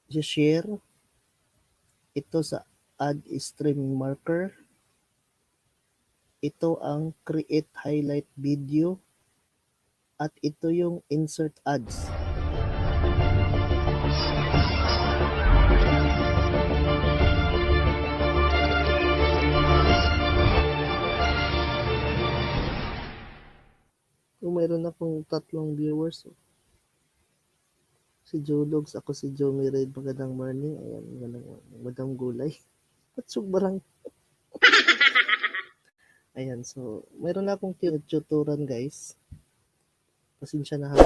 i-share ito sa add stream marker. Ito ang create highlight video at ito yung insert ads. Kung mayroon akong 3 viewers, si Jologs, ako si Jomi Red, magandang morning. Ayan, magandang morning. Madam Gulay. At sobrang ayan, so mayroon na akong tuturan guys. Pasensya na ha.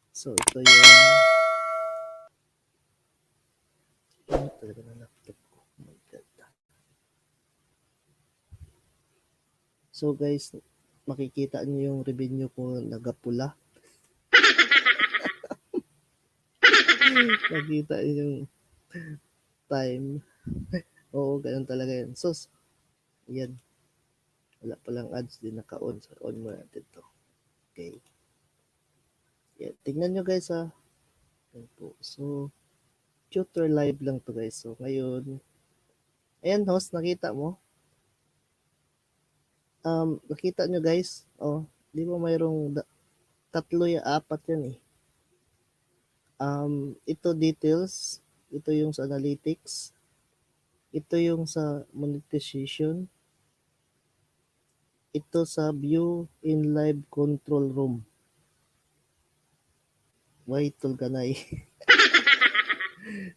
So ito yung ano talaga na laptop ko. Oh my God. So guys, makikita niyo yung revenue ko nagapula. Nakita niyo yung time. Oo, ganun talaga yan. So, yan. Wala palang ads din naka-on. So, on mo natin to. Okay. Yan. Tingnan nyo guys ha. Yan po. So, tutor live lang to guys. So, ngayon, ayan host, nakita mo? Nakita nyo guys? Oh, di ba mayroong 3 ya 4 yan eh. Ito details. Ito yung sa analytics. Ito yung sa monetization. Ito sa view in live control room. Why tulganay?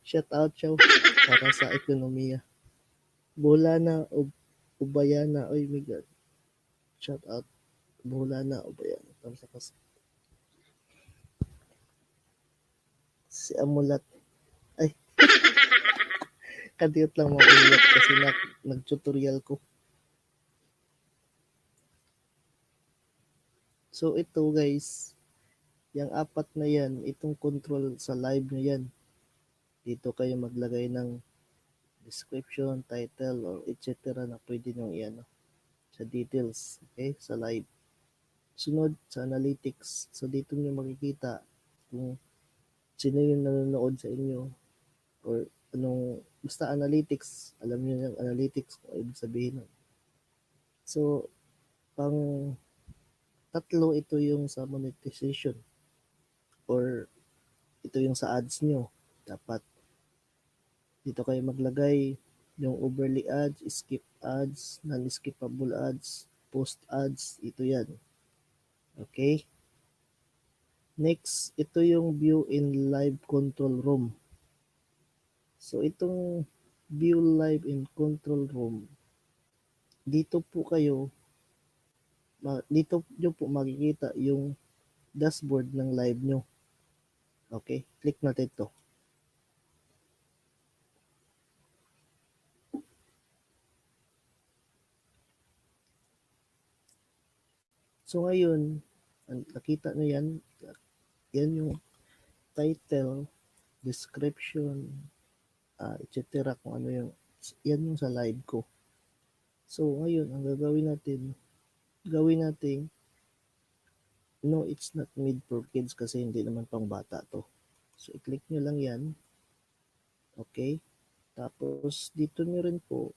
Shout out siya para sa ekonomiya. Bola na ubayana. Oy, my God. Shout out. Bola na ubayana. Para sa kas. Si Amulat. Ay. Kadiyot lang mga ulat kasi nag-tutorial ko. So ito guys, yung 4 na yan, itong control sa live na yan. Dito kayo maglagay ng description, title, or etc. na pwede nyo i-ano sa details, okay, sa live. Sunod sa analytics. So dito nyo makikita kung sino yung nanonood sa inyo or anong, basta analytics, alam nyo yung analytics kung ibig sabihin nun. So, pang 3 ito yung sa monetization or ito yung sa ads nyo. Dapat dito kayo maglagay yung overlay ads, skip ads, non-skippable ads, post ads, ito yan. Okay? Next, ito yung view in live control room. So, itong view live in control room, dito po nyo po makikita yung dashboard ng live nyo. Okay? Click natin ito. So, ngayon, nakita nyo yan. Yan yung title, description, etc. Kung ano yung, yan yung sa live ko. So, ngayon, ang gagawin natin, no, it's not made for kids kasi hindi naman pang bata to. So, i-click nyo lang yan. Okay? Tapos, dito nyo rin po,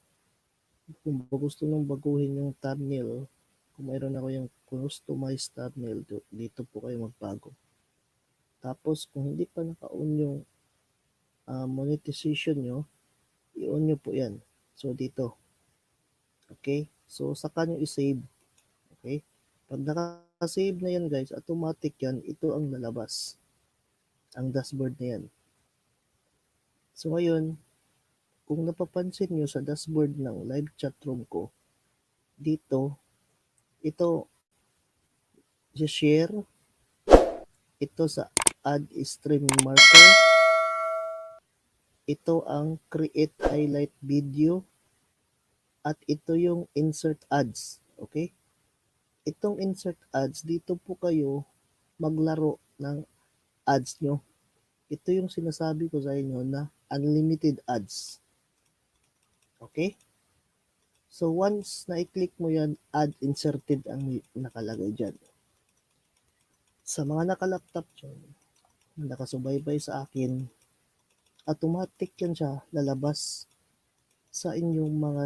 kung gusto nung baguhin yung thumbnail, kung mayroon ako yung customized thumbnail, dito po kayo magbago. Tapos, kung hindi pa naka-on yung monetization nyo, i-on nyo po yan. So, dito. Okay? So, saka nyo i-save. Okay? Pag naka-save na yan guys, automatic yan, ito ang lalabas. Ang dashboard na yan. So, ngayon, kung napapansin nyo sa dashboard ng live chat room ko, dito, ito, share, ito sa add stream marker, ito ang create highlight video, at ito yung insert ads. Okay? Itong insert ads, dito po kayo maglaro ng ads nyo. Ito yung sinasabi ko sa inyo na unlimited ads. Okay? So, once na-click mo yan, add inserted ang nakalagay dyan. Sa mga naka-laptop dyan, na nakasubaybay sa akin, automatic yan siya lalabas sa inyong mga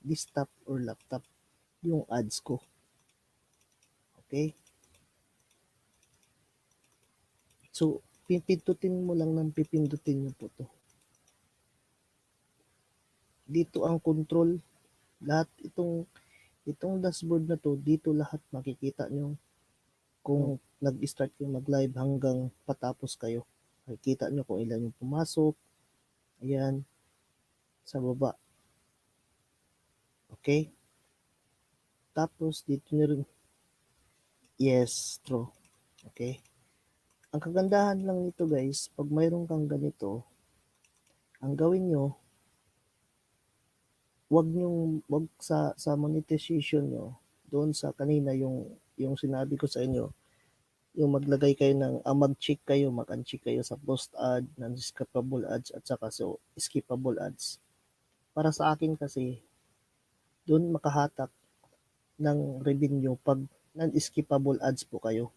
desktop or laptop yung ads ko. Okay? So, pipindutin mo lang ng pipindutin nyo po to. Dito ang control, lahat itong dashboard na to, dito lahat makikita nyo kung nag-start kayo mag-live hanggang patapos kayo. Makikita nyo kung ilan yung pumasok. Ayan, sa baba. Okay? Tapos, dito nyo rin, yes, true. Okay? Ang kagandahan lang nito guys, pag mayroon kang ganito, ang gawin nyo, wag sa monetization nyo, doon sa kanina yung sinabi ko sa inyo, yung maglagay kayo ng, mag-check kayo, mag-uncheck kayo sa post ad, non-skippable ads, at saka so skippable ads. Para sa akin kasi, doon makahatak ng revenue pag non-skippable ads po kayo.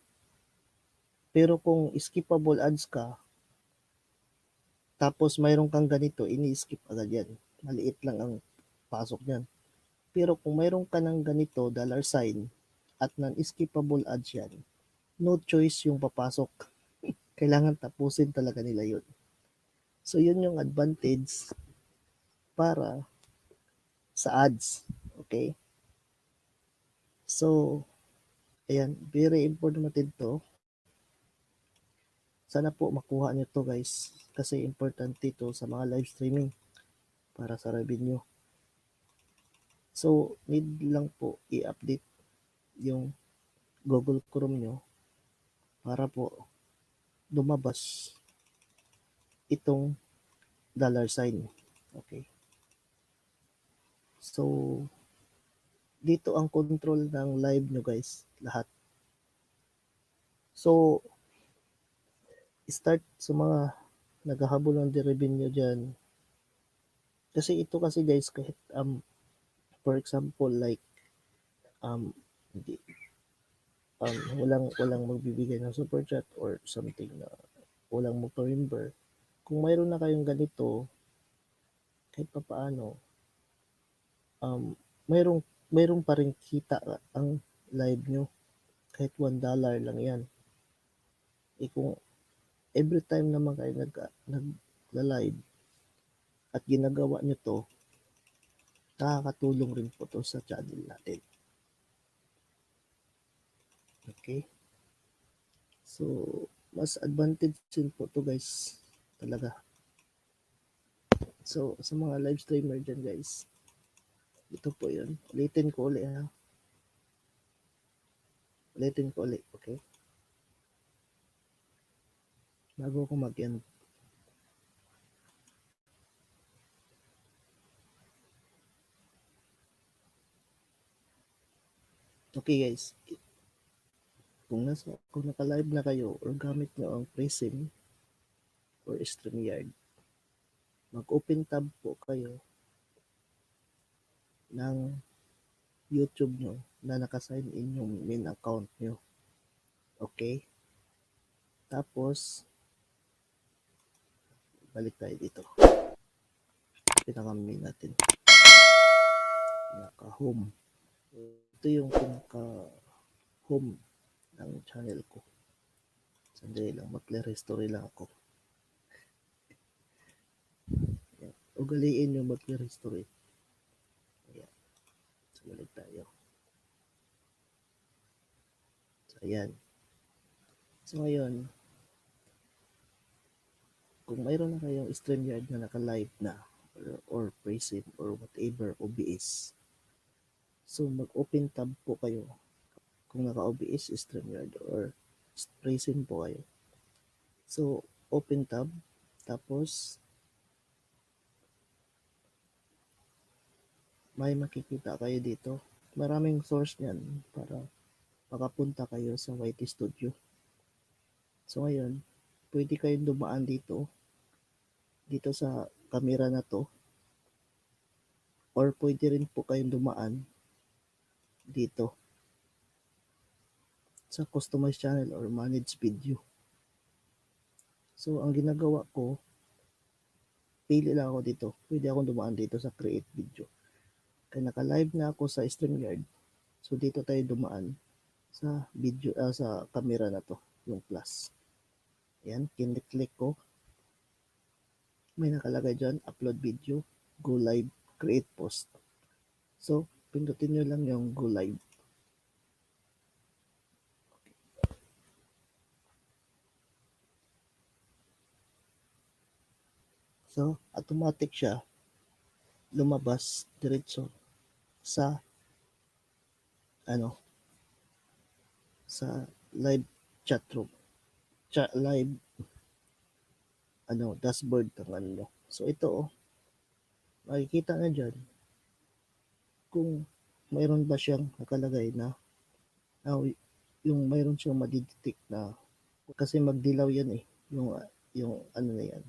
Pero kung skippable ads ka, tapos mayroon kang ganito, ini-skip agad yan. Maliit lang ang pasok niyan. Pero kung mayroon ka ng ganito, $sign, at non-skippable ads yan, no choice yung papasok. Kailangan tapusin talaga nila yun. So, yun yung advantage para sa ads. Okay? So, ayan, very important to. Sana po makuha nyo to guys. Kasi importante to sa mga live streaming para sa revenue. So, need lang po i-update yung Google Chrome nyo para po lumabas itong $sign. Okay. So, dito ang control ng live nyo guys. Lahat. So, start sa mga naghahabol ng revenue dyan. Kasi ito kasi guys, kahit for example like hindi, walang magbibigay ng super chat or something na walang mag-remember. Kung mayroon na kayong ganito, kahit pa paano, mayroong pa rin kita ang live nyo. Kahit $1 lang yan. Kung every time naman kayo nagla-live at ginagawa nyo to, nakakatulong rin po to sa channel natin. Okay? So, mas advantage din po to guys. Talaga. So, sa mga live streamer dyan guys, ito po yun. Ulitin ko ulit ha. Ulitin ko ulit. Okay? Bago ko mag-end. Okay guys. Kung naka-live na kayo or gamit nyo ang Prism or StreamYard, mag-open tab po kayo ng YouTube nyo na nakasign in yung main account nyo. Okay? Tapos, balik tayo dito. Pinaka-main natin. Naka-home. Ito yung pinaka-home ng channel ko. Sandali lang, mag-clear history lang ako. Ayan. Ugaliin yung mag-clear history. Ayan. So, balik tayo. So, ayan. So, ngayon, kung mayroon na kayong StreamYard na naka-live na or Prism or whatever OBS, so mag-open tab po kayo. Kung naka-OBS, StreamYard or Prism po kayo. So, open tab, tapos may makikita kayo dito. Maraming source niyan para makapunta kayo sa YT Studio. So, ngayon, pwede kayong dumaan dito sa camera na to, or pwede rin po kayong dumaan dito sa customize channel or manage video. So, ang ginagawa ko, pili lang ako dito. Pwede akong dumaan dito sa create video. Kaya naka-live na ako sa StreamYard. So, dito tayo dumaan sa video, sa camera na to, yung plus. Ayan, click ko. May nakalagay dyan, upload video, go live, create post. So, pindutin nyo lang yung go live. So, automatic siya lumabas diretso sa sa live chat room. Live dashboard ng ano. So ito makikita na diyan kung mayroon ba siyang nakalagay na yung mayroon siyang madidetect na kasi magdilaw yan yung ano na yan.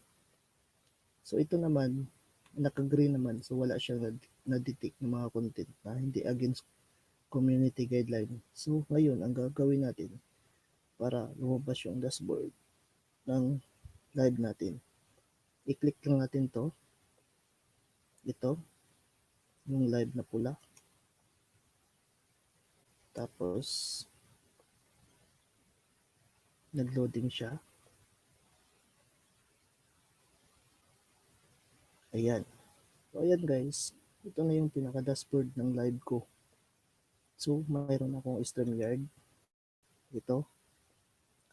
So ito naman naka-green naman, so wala siyang na-detect ng mga content na hindi against community guideline. So ngayon ang gagawin natin para lumabas yung dashboard ng live natin, i-click lang natin ito yung live na pula, tapos nag-loading siya. Ayan. So ayan guys, ito na yung pinaka dashboard ng live ko. So mayroon akong StreamYard ito,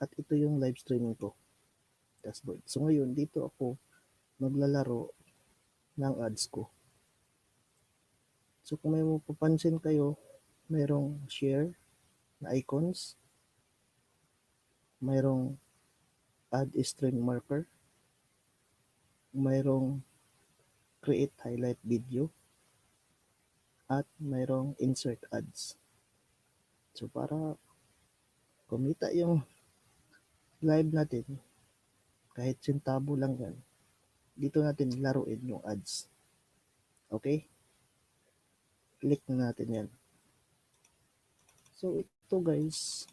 at ito yung live streaming ko dashboard. So ngayon dito ako maglalaro ng ads ko. So kung may mapapansin kayo, mayroong share na icons, mayroong add stream marker, mayroong create highlight video, at mayroong insert ads. So para kumita yung live natin, kahit sentabo lang yan, dito natin laruin yung ads. Okay? Click na natin yan. So ito guys,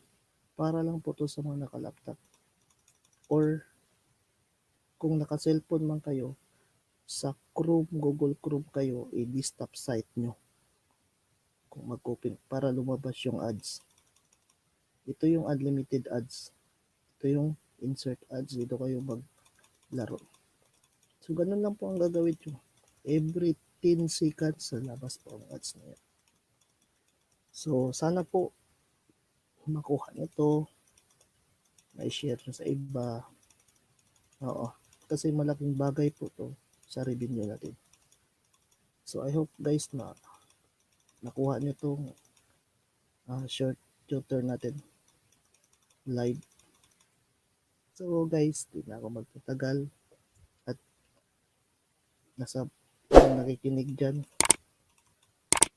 para lang po to sa mga naka-laptop, or kung naka-cellphone man kayo, sa Chrome, Google Chrome kayo, i-desktop site nyo kung mag-open para lumabas yung ads. Ito yung unlimited ads. Ito yung insert ads. Dito kayo maglaro. So, ganun lang po ang gagawin nyo. Every 10 seconds, labas po ang ads na yan. So, sana po makuha nyo to. May share nyo sa iba. Oo. Kasi malaking bagay po to sa revenue natin. So, I hope guys na nakuha nyo itong short tutor natin live. So guys, di na ako magtatagal at nasa nakikinig dyan.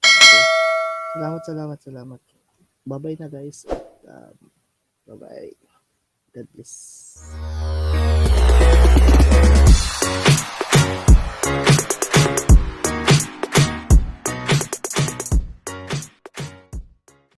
Okay. Salamat. Bye-bye na guys. Bye-bye. God bless.